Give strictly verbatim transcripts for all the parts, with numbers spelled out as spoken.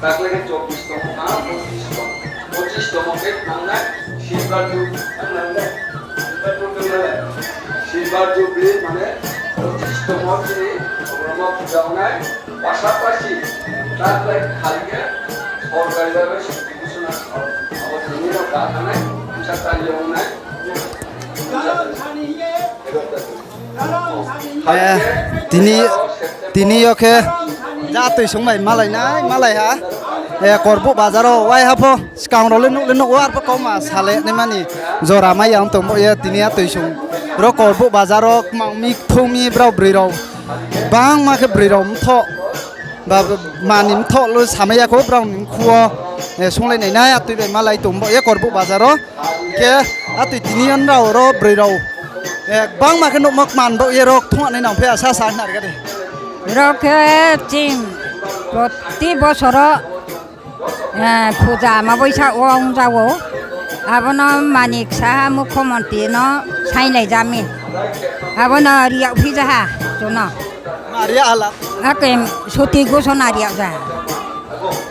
Takle khe চব্বিশতম ha, পঁচিশতম, পঁচিশতম khe thangnai silver jubilee, silver jubilee mane পঁচিশতম chini Brahma puja ongnai, pasapasi takle khali khe sorkari bhabe soti ghosona, abo tini no ka thangnai, bsa tari ongnai. Eh, tini, tini yo khe ja toisong bai malai nai, malai ha. Eh, Korbouh bazar wo waiha pho skang rao le nuh le nuh wo, arphuh kauma sale naimani jora mai ya ong tong bo ye tini a toisong. Ro Korbouh bazar wo kmang mi, kthung mi brao broi rao. Bangma khe broi rao mthoh. Ba, mani mthoh lo samai ya kho, brao ni mkhu wo, eh, sunglai nai nai, atoi bai malai tong bo ye Korbouh bazar wo. Khe atoi tini yo nrao ro broi rao, eh, bangma khe nuhmo kman bo ye ro kthung nai nang phi asa sa hna ri kha di. Ro khe chini proti bosor wo, eh, puja ma boisa wo ong ja ou. Abo no mani ksa ha mukhomonti no sainglai ja mi. Abo no ri yag phi ja ha chung no. Ma ri ya hala. Ake soti ghosona ri yag ja.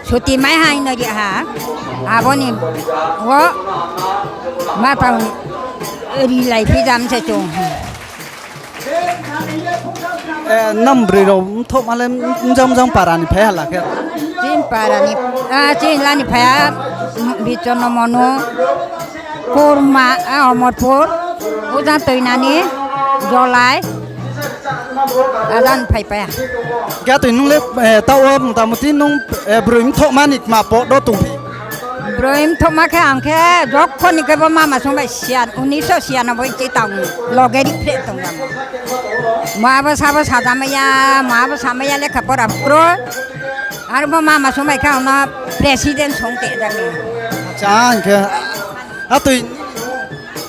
Soti mai ha ino ri ha. Abo ni wo ma tang rilai phi ja mi se chung. Eh, nang broi rao mthohma le mjang mjang para ni phai hala khe? Chini para ni, ah, chini la ni phai ha, Bichonno Monu, Kurma, ah, Omorpur, ojang Toinani, Jolai, ajang phai pai ha. Khe toi nung le, eh, taoh wo motamuti nung, eh, broi mthohma ni kma pod wo tong phi? Broi mthohma khe ang khe jokhon ni khe bo mama sung bai siyan, unisho siyan no bo chi tang loge ri phreh tong ya. Ma bo sabo sajamai ya, ma bo samai ya lekha pora kroi. Aro bo mama sung bai khe ang no president sung te jami. Acha, hing khe, atoi.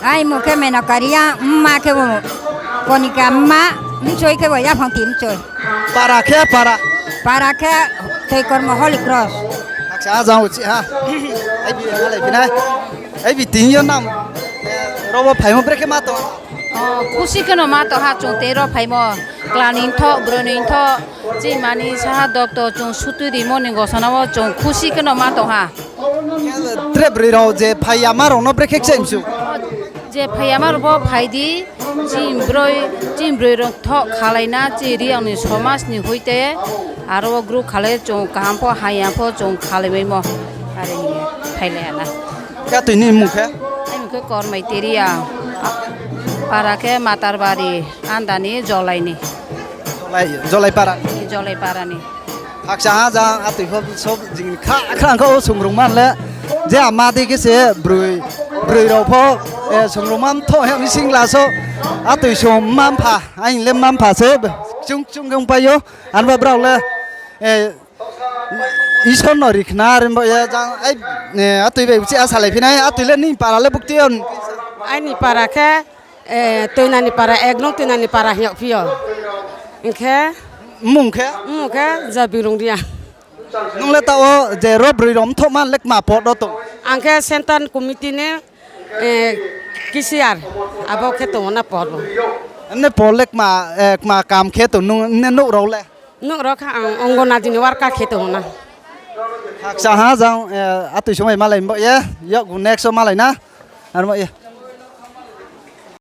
Ai mung khe Menokaria, mma khe bo Konika mma, mchoi khe bo yaphang ti mchoi. Para khe para? Para khe Toikormo Holy Cross. Acha, jang uchi ha. Ai bi nalai phi nai. Ai bi tini yo nang, eh, ro bo phaimo brekhe ma tong? O, khusi kheno ma tong ha chung tei ro phaimo. Kla ni thoh, broi ni thoh, chini mani saha doctor chung sutui rimo ni gosana wo chung khusi kheno ma tong ha. Tre broi rao je phai yama rao no brekhe kchai mchu? Je phai yama rao bo phai di, chini broi, chini broi rao thoh khalai na, chini Reang ni somaj ni hoite, aro wo group khalai chung kaham pho, hamya pho chung khalai maimo. Are hing ye phailai ha na. Khe atoi ni mmung khe? Ai mmung khe Kormai Teria. Para khe Matarbari, anda ni Jolai ni. Jolai, Jolai para? Jolai para ni. Hakcha ha jang atoi pho sob jing kha, kha, kha o sungrungma le. Je ama dei khe se broi, broi rao pho, eh, sungrungma mthoh he mi singla so. Atoi sung mma mpha, aini le mma mpha se, chung, chung khe ongpai ou. Arba brao le, eh, Isor no ri khna rimbo ye jang, ai, eh, atoi bai uchih a salai phi nai, atoi le nini para le bukti yo? Aini para khe, eh, Toinani para, ek nung Toinani para hing yagphi ou. Hing khe? Mmung khe? Mmung khe Jabirung Reang. Nung le taoh wo je ro broi rao mthohma le kma pod wo tong? Ang khe Central Committee ni, eh, cashier, abo khe tong ou na pod wo. Emne pod le kma, eh, kma kam khe tong nung, emne nouh rao le? Nouh rao khe ang Anganwadi ni worker khe tong ou na. Hakcha ha jang, eh, atoi sung bai malai mbo ye, yakgu next wo malai na. Armo ye.